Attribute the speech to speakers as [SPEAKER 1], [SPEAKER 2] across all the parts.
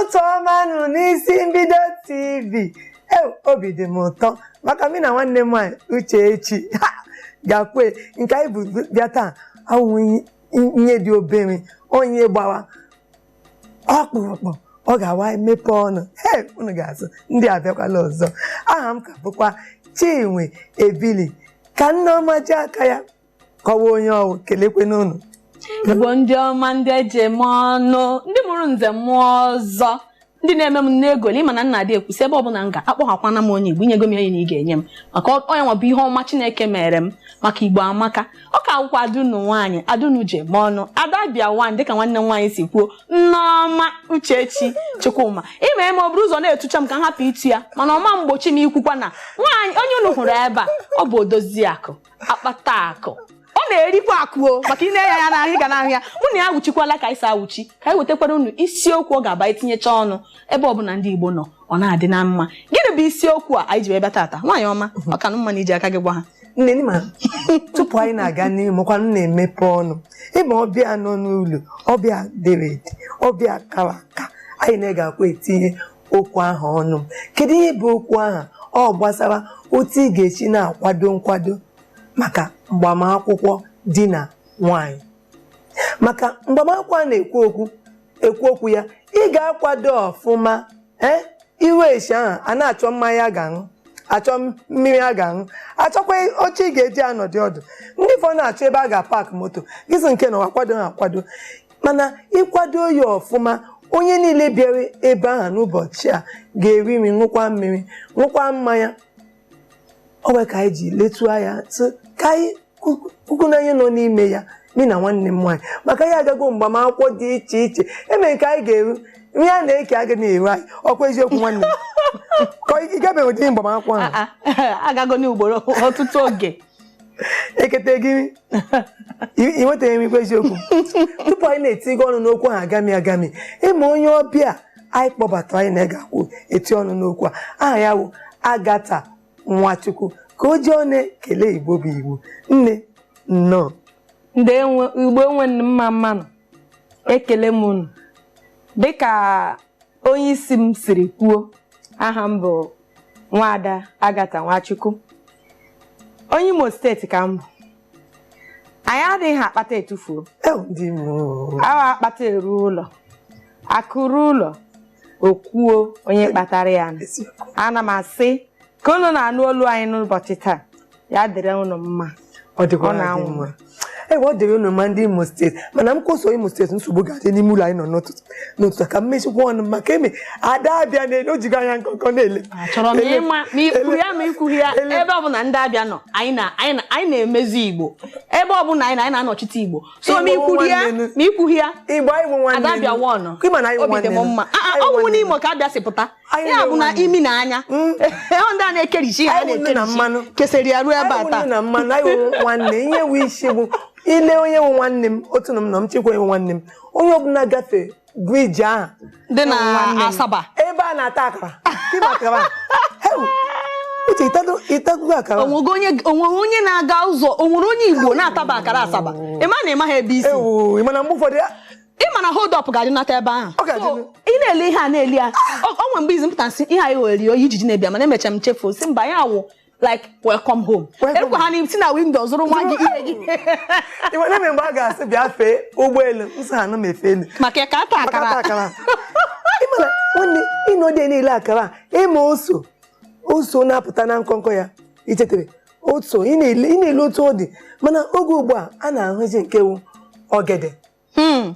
[SPEAKER 1] Ụtụtụ ọma nụ n'Isi Mbido TV. Obi dị m ụtọ maka mụ na nwanne m nwaanyị Uchechi gakwe nke anyị bụ bịa taa. Awụghị ihe dị obere, onye gbawa ọkpụrụkpụ ọ ga-awa emepe ọnụ. Ee, unu ga-asụ ndị abịakwala ọzọ. Aha m ka bụkwa Chinwe Ebili. Ka Nneọma ji aka ya kọwa onye ọwụ, kelekwe n'ụnụ.
[SPEAKER 2] Igbo ndị ọma, ndị eji eme ọnụ, ndị mụrụ nze mmụọ ọzọ, ndị na-eme m n'egoli. Ịma na nna adị ekwusi ebe ọbụla m ga akpọghakwana m onye Igbo, inyego m ihe na ị ga-enye m maka onye nwa bụ ihe ọma Chineke mere m maka Igbo amaka. Ọ ka akwụkwọ adunu nwaanyị adunu ji eme ọnụ, ada bịa wan, dịka nwanne m nwaanyị si kwuo, Nneọma Uchechi Chukwuma. Ime eme ọ bụrụ ụzọ na-etucha m ka m hapụ itu ya, mana ọma mgbochi m ikwukwa na nwaanyị onye unu hụrụ ebe a, ọ bụ odozi akụ akpata akụ, ọ na-erikwa akụ o, maka ị na-enye ya n'ahụ, ị ga n'ahụ ya. Mụ na ya awụchikwala ka anyị si awụchi, ka anyị wetakwara unu isiokwu ọ ga-aba itinyecha ọnụ ebe ọbụla ndị Igbo nọ, ọ na-adị na mma. Gịnị bụ isiokwu a anyị ji wee bịa tata, nwaanyị ọma? Ọ ka mma na iji aka gị gwa ha.
[SPEAKER 1] Nne, ma tupu anyị na-aga n'ihu, makwa m na-emepe ọnụ ịma ọbịa nọ n'ụlọ, ọbịa dere ede, ọbịa kara aka, anyị na-ga akwa etinye okwu ahụ ọnụ. Kedu ihe bụ okwu ahụ? Ọ gbasara otu ị ga-esi na-akwado nkwado maka mgbamakwụkwọ di na nwanyị. Maka mgbamakwụkwọ a na-ekwu okwu ekwu okwu ya, ị ga-akwado ọfụma. Ee, iwe esi ahụ a na-achọ mmanya a ga-aṅụ, achọ mmiri a ga-aṅụ, achọkwa oche ị ga-eji anọdụ ọdụ, ndị fọ na-achọ ebe a ga-apak moto gị sị nke na akwado ha akwado. Mana ịkwado ya ọfụma, onye niile bịara ebe ahụ n'ụbọchị a ga-eri nri, ṅụkwa mmiri, ṅụkwa mmanya. Ọ nwere ka anyị ji letu anya sị ka anyị kwukwu na ihe nọ n'ime ya, mị na nwanne m nwaanyị, maka ya agago mgbamakwụkwọ dị iche iche, eme nke anyị ga-eru nri a na-eke agaghị na-eru anyị. Ọkwa eziokwu, nwanne m? Ka ị gabeghị ụdị mgbamakwụkwọ ahụ?
[SPEAKER 2] Ah, ah, agago n'ugboro ọtụtụ oge.
[SPEAKER 1] Ekete gị ị nwetaghị nrikwa. Eziokwu, tupu anyị na-etigo ọnụ n'okwu ahụ agami agami, ịma onye ọbịa anyị kpọbatara anyị na-ga-akwụ eti ọnụ n'okwu a, aha ya bụ Agatha Nwachukwu, ka o ji ọnụ kelee Igbo bụ Igbo. Nne, nnọọ.
[SPEAKER 3] Ndị Igbo enwe mma mmanụ, ekele m unu. Dịka onye isi m siri kwuo, aha m bụ Nwaada Agatha Nwachukwu, onye Imo Steeti ka m bụ. Anyị adịghị akpata etufuo.
[SPEAKER 1] Ew, ndị Imo!
[SPEAKER 3] Awa akpata eru ụlọ, akụrụ ụlọ okwuo onye kpatara ya.
[SPEAKER 1] Eziokwu.
[SPEAKER 3] Ana m asị ka unu na-anụ olu anyị n'ụbọchị taa, ya dịrị unu mma.
[SPEAKER 1] Ọ dịkwara
[SPEAKER 3] Ọ na-anwụ.
[SPEAKER 1] gị mma. Ewe, ọ dịrị unu mma, ndị Imo Steeti. Mana m kwụsọ Imo Steeti, nsogbu ga-adị n'ime ụlọ anyị nọ n'ụtụtụ n'ụtụtụ. Ka m mechikwa ọnụ m maka eme ada abịa na-ele o jigo anya nkọnkọ na-ele.
[SPEAKER 2] Achọrọ m ịma ma ikwuru ya ma ikwughị ya. Ebe ọbụla ndị abịa nọ, anyị na-emezi Igbo. Ebe ọbụla anyị na-anọchite Igbo, so ma
[SPEAKER 1] Igbo
[SPEAKER 2] ikwuru ya
[SPEAKER 1] nwanne.
[SPEAKER 2] ma ikwughị ya.
[SPEAKER 1] Igbo, anyị bụ nwanne.
[SPEAKER 2] Ada abịa wọnụ.
[SPEAKER 1] Ịma na anyị bụ
[SPEAKER 2] Obi dị m
[SPEAKER 1] nwanne.
[SPEAKER 2] mma. Ah, ah,
[SPEAKER 1] Anyị
[SPEAKER 2] ọ
[SPEAKER 1] bụ
[SPEAKER 2] bụ
[SPEAKER 1] nwanne.
[SPEAKER 2] n'Imo ka abịa si pụta.
[SPEAKER 1] Anyị
[SPEAKER 2] Ya
[SPEAKER 1] bụ
[SPEAKER 2] bụ na
[SPEAKER 1] nwanne.
[SPEAKER 2] imi na anya ọ ndị a na-ekerichi ha
[SPEAKER 1] Anyị bụ nnu na
[SPEAKER 2] na-ekerichi
[SPEAKER 1] mmanụ.
[SPEAKER 2] kesịrị ya ruo ebe a
[SPEAKER 1] Anyị bụ
[SPEAKER 2] taa.
[SPEAKER 1] nnu na mmanụ, anyị bụ nwanne. Ihe wụ isi bụ ile onye wụ nwanne m otu na m nọ m chekwa onye wụ nwanne m, onye ọbụla gafee bridge ahụ
[SPEAKER 2] dị na
[SPEAKER 1] nwanne m.
[SPEAKER 2] Asaba.
[SPEAKER 1] Ebe a na-ata akara, ịma akara. Hew, Uche, ịtago akara?
[SPEAKER 2] Onwego onye, onwere onye na-aga ụzọ, onwere onye Igbo na-ataba akara Asaba, ịma na ịma ha ebe isi.
[SPEAKER 1] Ewu, ị mana mgbe ụfọdụ
[SPEAKER 2] Ị ma na hold up ga-adịnata ebe ahụ.
[SPEAKER 1] Ọ ga-adị.
[SPEAKER 2] So, ị na-ele ihe a na-eli ya, o nwere mgbe izi mpụta nsị ihe anyị were oyi ijiji na-ebịa, mana emechara m chefuo si mba, ya wụ like welcome home.
[SPEAKER 1] Welcome.
[SPEAKER 2] Erukwa ha n'isi na window zụrụ nwa gị ihe gị.
[SPEAKER 1] Ị ma na mgbe a ga-asị bịa fee ụgbọelu, m sị ha anụ m efe elu.
[SPEAKER 2] Maka ka ata
[SPEAKER 1] maka
[SPEAKER 2] akara.
[SPEAKER 1] ata akara. Ị ma na nwanne ịnọdụ niile akara a, ịma ose ose na-apụta na nkọnkọ ya, ichetere otu ị na-ele otu ọ dị. Mana oge ugbu a, a na-ahụzi nke wụ ogede.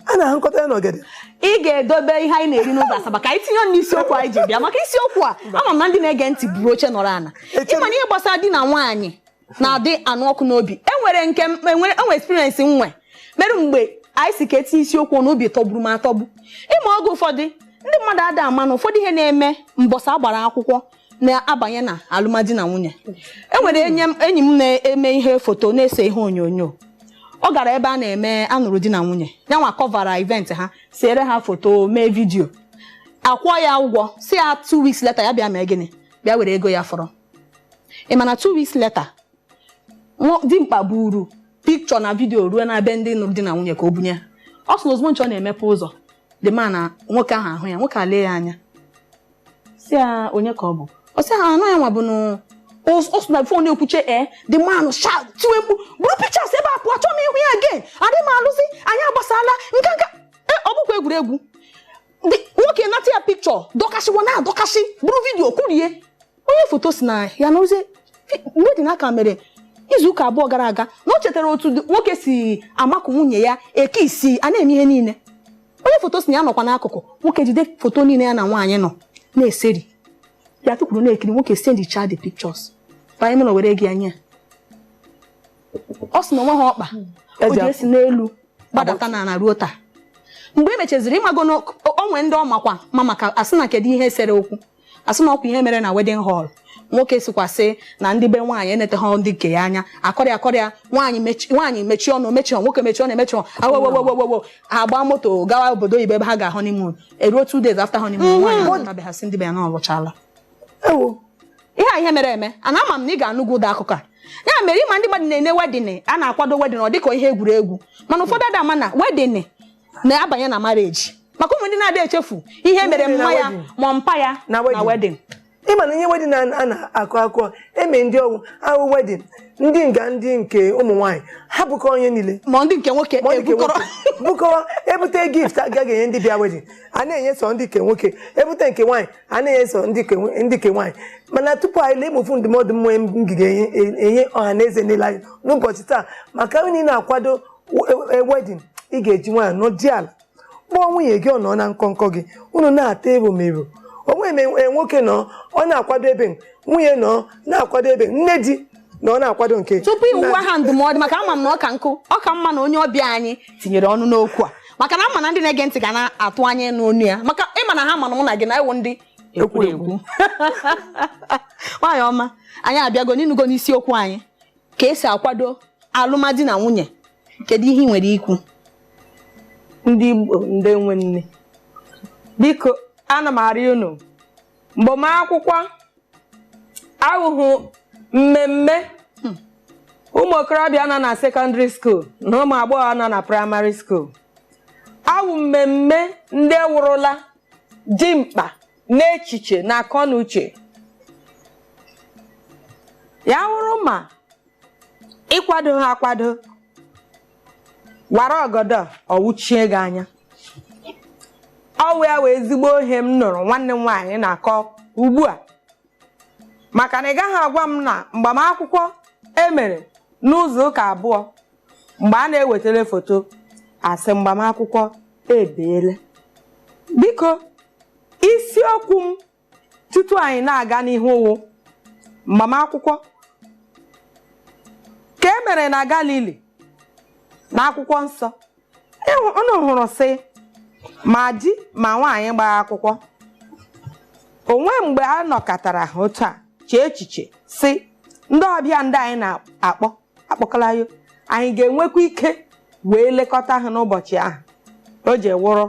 [SPEAKER 1] A na-ahụkọta ya na ogede.
[SPEAKER 2] Ị ga-edobe ihe anyị na-eri n'ụzọ Asaba ka anyị tinye ọnụ n'isiokwu anyị ji bịa. Maka isiokwu a, ama m na ndị na-ege ntị buru oche nọrọ ala. Ịma na ihe gbasara di na nwaanyị na-adị anụ ọkụ n'obi. Enwere nke enwere enwe experience nwe mere mgbe anyị si ka etinye isiokwu n'obi tọgburu m atọgbu. Ịma oge ụfọdụ ndị mmadụ ada ama na ụfọdụ ihe na-eme mbọsị agbara akwụkwọ na-abanye na alụmdi na nwunye. Enwere enyi m na-eme ihe foto, na-ese ihe onyonyo. Ọ gara ebe a na-eme anụrụ di na nwunye ya, nwa kọvara event ha, sere ha foto, mee video, akwụọ ya ụgwọ, si ya 2 weeks later ya bịa mee gịnị, bịa were ego ya fọrọ. Ị ma na 2 weeks later, dimkpa buru picture na video ruo na be ndị nụrụ di na nwunye ka o bunye ha. Ọ sị na ozugbo nche ọ na-emepe ụzọ The man na nwoke ahụ ahụ ya, nwoke alee ya anya, si ya onye ka ọ bụ. Ọ sị ha anọ ya nwa bụ nụ ọ sị na phone ekwuche ee. The man shout, tiwe mkpu, buru pictures ebe a pụọ, achọọ m ihu ya again, adị m alụzi, anyị agbasala nka nka. Ọ bụkwa egwuregwu. Nwoke nata ya picture, dọkasịwa na adọkasị, buru video kwurie. Onye foto si na ya na ozi wedding aka mere izuụka 2 gara aga, na o chetara otu nwoke si amakụ nwunye ya eke isi a na-eme ihe niile. Onye foto si na ya nọkwa n'akụkụ nwoke jide foto niile ya na nwaanyị nọ na-eseri ya tụkwuru na-ekiri. Nwoke sendicha the pictures banye n'ụlọ were gị anya. Ọ sị na onwe ha ọkpa o ji esi n'elu gbadata n'ala ruo taa. Mgbe e mechaziri, ịmago na onwe ndị ọ makwa ma maka asị na kedu ihe sere okwu, asị na ọkwa ihe mere na wedding hall. Nwoke sikwasị na ndị be nwaanyị eneteghị ndị nke ya anya, akọrịa akọrịa, nwaanyị mechie ọnụ, mechie, nwoke mechie ọnụ, emechie awewewewewe, ha gbaa moto gawa obodo oyibo ebe ha ga honeymoon. Eruo 2 days after honeymoon, nwaanyị anatabeghị, asị ndị be ya na ọ lụchala.
[SPEAKER 1] Ewo!
[SPEAKER 2] Ihe a ihe mere eme ana ama m na ị ga-anụgwu ụda akụkọ a. Ya mere ịma ndị mmadụ na-ene wedding a na-akwado wedding, ọ dịka ihe egwuregwu, mana ụfọdụ ada ama na wedding na-abanye na marriage, maka ụmụ ndị na-ada echefu ihe mere
[SPEAKER 1] na
[SPEAKER 2] mma ya
[SPEAKER 1] wedding.
[SPEAKER 2] ma mpa ya
[SPEAKER 1] na
[SPEAKER 2] na
[SPEAKER 1] wedding.
[SPEAKER 2] Wedding.
[SPEAKER 1] Ịma na ihe wedding a na-akụ akụ eme ndị ọgwụ ahụ wedding, ndị nga ndị nke ụmụ nwaanyị ha bụkọ onye niile
[SPEAKER 2] ma ndị nke nwoke
[SPEAKER 1] ma ndị nke
[SPEAKER 2] ebukọrọ
[SPEAKER 1] nwoke bukọrọ, ebute gift agaghị enye ndị bịa wedding, a na-enye sọ ndị nke nwoke, ebute nke nwaanyị, a na-enye sọ ndị nke nwaanyị. Mana tupu anyị lee mofu ndụmọdụ mmụọ m ga-enye ọha na eze niile anyị n'ụbọchị taa maka onye na-akwado wedding, ị ga-eji nwaanyị nọdị ala, kpọọ nwunye gị, ọ nọ na nkọnkọ gị, unu na-ata eromero onwe eme. Nwoke nọ ọ na-akwado ebe, nwunye nọ na-akwado ebe, nne di nọ na-akwado nke
[SPEAKER 2] Tupu iwu ha ndụmọdụ, maka ama m na ọ ka nkụ, ọ ka mma na onye ọbịa anyị tinyere ọnụ n'okwu a, maka na ama na ndị na-ege ntị ga na-atụ anya n'onu ya, maka ịma na ha ma na mụ na gị na ewu ndị ekwurekwu. Nwaanyị ọma, anyị abịago n'ịnụgo n'isiokwu anyị, ka esi akwado alụmdi na nwunye. Kedu ihe ị nwere ikwu?
[SPEAKER 3] Ndị Igbo, ndị nwe nne, biko, ana m arịọ unu, mgbamakwụkwọ ahụhụ mmemme ụmụ okorobịa nọ na secondary school na ụmụ agbọghọ nọ na primary school, awụ mmemme ndị wụrụla dimkpa n'echiche na akọ na uche ya wụrụ ma ịkwado ha akwado wara ọgọdọ ọwụchie gị anya. Ọwụ ya wee ezigbo ihe m nụrụ nwanne m nwaanyị na-akọ ugbu a, maka na ị gaghị agwa m na mgbamakwụkwọ emere n'ụzọ ụka 2, mgbe a na-ewetara foto, asị mgbamakwụkwọ ebeela. Biko, isiokwu m tutu anyị na-aga n'ihu wụ mgbamakwụkwọ ka e mere na Galili. Na akwụkwọ nsọ unu hụrụ sị ma di ma nwaanyị gbara akwụkwọ onwe mgbe a nọkọtara ha otu a chee echiche sị ndị ọbịa ndị anyị na-akpọ akpọkọla yo, anyị ga-enwekwa ike wee lekọta ha n'ụbọchị ahụ o ji wụrụ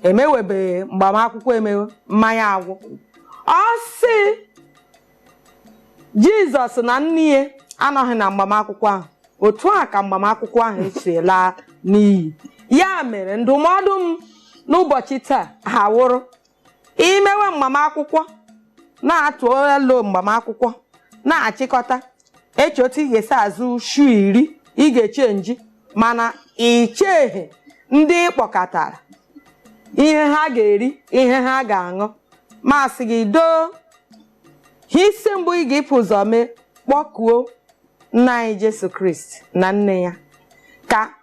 [SPEAKER 3] emewebeghị mgbamakwụkwọ, emewe mmanya agwụ. Ọ sị Jizọs na nne ya anọghị na mgbamakwụkwọ ahụ. Otu a ka mgbamakwụkwọ ahụ esi laa n'iyi. Ya mere ndụmọdụ m n'ụbọchị taa ha wụrụ imewe mgbamakwụkwọ, na-atụ elu mgbamakwụkwọ, na-achịkọta eche otu ị ga-esi azụ shu 10 ị ga-echenji, mana icheghe ndị ịkpọkọtara ihe ha ga-eri, ihe ha ga-aṅụ. Masị gị doo isi mbụ ị ga-ịpụ ụzọ mee, kpọkuo nna anyị Jesu Kristi na nne ya, ka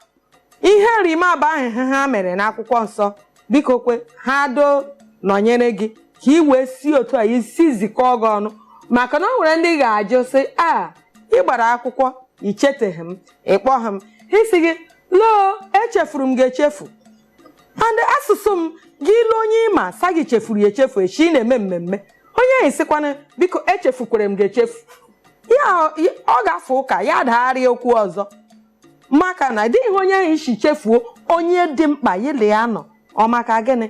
[SPEAKER 3] ihe nrimaba ahụ ha mere n'akwụkwọ nsọ, biko kwe ha doo nọnyere gị, ka ị wee si otu a isi zikọọ gị ọnụ, maka na o nwere ndị ga-ajụ sị a ị gbara akwụkwọ icheteghị m, ịkpọghị m, isi gị loo, echefuru m gị echefu. And asụsụ m gị ilu onye ịma sa gị chefuru ya echefu echi ị na-eme mmemme, onye ahụ sịkwana biko echefukwere m gị echefu ya, ọ ga-afụ ụka ya dagharịa okwu ọzọ, maka na dịghị onye ahụ isi chefuo onye dị mkpa yele ya nọ. Ọ maka gịnị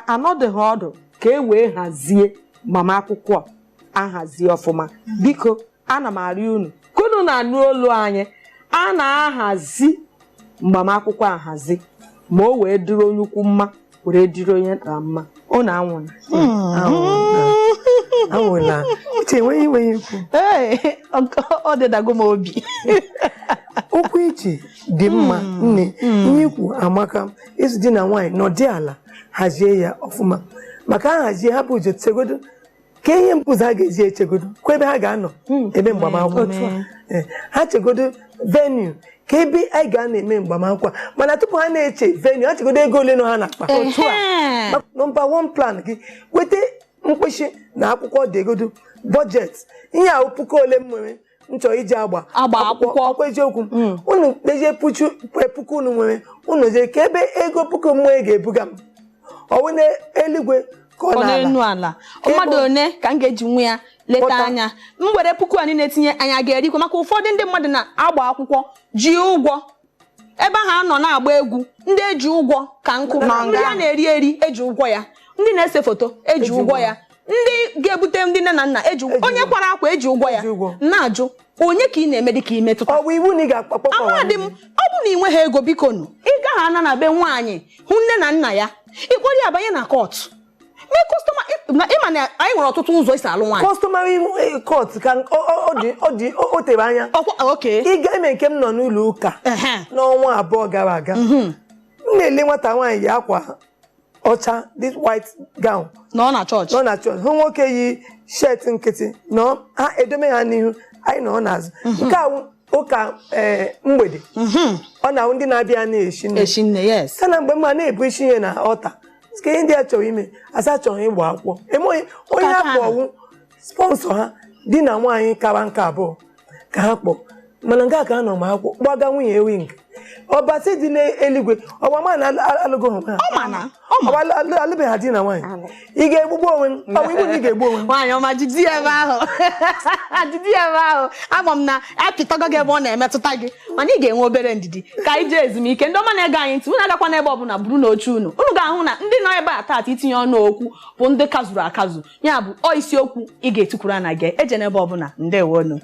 [SPEAKER 3] anọdụghị ọdụ ka e wee hazie mgbamakwụkwọ ahazie ọfụma? Biko, ana m arịọ unu ka unu na-anụ olu anyị, a na-ahazi mgbamakwụkwọ ahazi. Ma o wee dịrị onye ukwu mma, were dịrị onye nta mma. Unu anwụna.
[SPEAKER 1] Anwụla, anwụla. Uche, enweghị enweghị ikwu.
[SPEAKER 2] Ee, ọ dịdago m obi.
[SPEAKER 1] Okwu iji dị mma, nne. Ihe ikwu amaka. Ịzụ di na nwaanyị nọdị ala hazie ya ọfụma, maka a hazie, hapụ ụzọ chegodo ka ihe mpụzụ ha ga-eji echegodo kwa ebe ha ga-anọ ebe mgbamakwụkwọ.
[SPEAKER 2] Otu a.
[SPEAKER 1] Ee, ha chegodo venue ka ebe anyị ga-ana eme mgbamakwụkwọ a. Mana tupu ha na-eche venue, ha chegodo ego ole nọ ha n'akpa.
[SPEAKER 2] Otu a.
[SPEAKER 1] Number one, plan gị, weta mkpịsị na akwụkwọ, degodo budget. Ihe ahụ, puku ole m nwere m chọrọ iji agba
[SPEAKER 2] Agba akwụkwọ.
[SPEAKER 1] Ọkwa eziokwu, unu kpezie puchu puku unu nwere, unu jee ka ebe ego puku m nwere ga-ebuga m, ọwụ n'eluigwe ka ọ
[SPEAKER 2] Ọ n'elu
[SPEAKER 1] n'ala.
[SPEAKER 2] Ala mmadụ one ka m ga-eji nwe ya leta
[SPEAKER 1] Kpọta.
[SPEAKER 2] anya m were puku a niile tinye anya ga-erikwa, maka ụfọdụ ndị mmadụ na-agba akwụkwọ ji ụgwọ ebe ahụ a nọ na-agba egwu, ndị eji ụgwọ ka nkụ, ndị a na-eri eri eji ụgwọ ya, ndị na-ese foto eji ụgwọ ya, ndị ga-ebute ndị nne na nna eji ụgwọ,
[SPEAKER 1] Eji
[SPEAKER 2] onye
[SPEAKER 1] ụgwọ.
[SPEAKER 2] kwara akwa eji ụgwọ ya.
[SPEAKER 1] Eji ụgwọ.
[SPEAKER 2] Na-ajụ onye ka ị na-eme dị ka imetụta.
[SPEAKER 1] Ọ bụ iwu na ị ga-akpakpọ?
[SPEAKER 2] Amadị m, ọ bụ na ị nweghị ego, biko nụ, ị gaghị ana na be nwaanyị hụ nne na nna ya, ịkpọrọ ya banye na court, mee customary. Ịma na anyị nwere ọtụtụ ụzọ esi alụ nwaanyị.
[SPEAKER 1] Customary court ka ọ dị o tere anya.
[SPEAKER 2] Ọkwa oke.
[SPEAKER 1] Ịga ime nke m nọ n'ụlọ ụka n'ọnwa 2 gara aga, m na-ele nwata nwaanyị yi akwa ọcha, this white gown,
[SPEAKER 2] nọ na chọọchị.
[SPEAKER 1] Nọ na chọọchị, hụ nwoke yi shirt nkịtị nọ ha edome ha n'ihu, anyị nọ n'azụ. Nke a wụ ụka ee mgbede, ọ na-awụ ndị na-abịa na-eshi nne.
[SPEAKER 2] Eshi nne, yes.
[SPEAKER 1] Site na mgbe mma na-ebu isi ihe na ọta nke ihe ndị a chọrọ ime, asa chọrọ ịgba akwụkwọ eme onye onye
[SPEAKER 2] Kaka.
[SPEAKER 1] ha kpọwụ sponsor ha, di na nwaanyị kara nka abụọ ka ha kpọ, mana nke a ka ha nọ ma akwụkwọ gbaga nwunye wing. Ọbasi dị n'eluigwe, ọgba ma na alụgo onwe ha.
[SPEAKER 2] Ọ ma na ọ ma.
[SPEAKER 1] Ọgba alụbeghị ha di na nwaanyị. Ị ga-egbugbu onwe m? Ọ bụ iwu na ị ga-egbu onwe m?
[SPEAKER 2] Nwaanyị ọma, jide ya ebe ahụ, jide ya ebe ahụ. Ama m na apịtọgo gị ebe ọ na-emetụta gị, mana ị ga-enwe obere ndidi ka anyị jee ezumike. Ndị ọma na-ege anyị ntị, unu agakwa n'ebe ọbụla, buru n'oche unu. Unu ga-ahụ na ndị nọ ebe a taata itinye ọnụ okwu bụ ndị kazuru akazu. Ya bụ ọ isiokwu ị ga-etukwuru na gị eje n'ebe ọbụla. Ndewonu.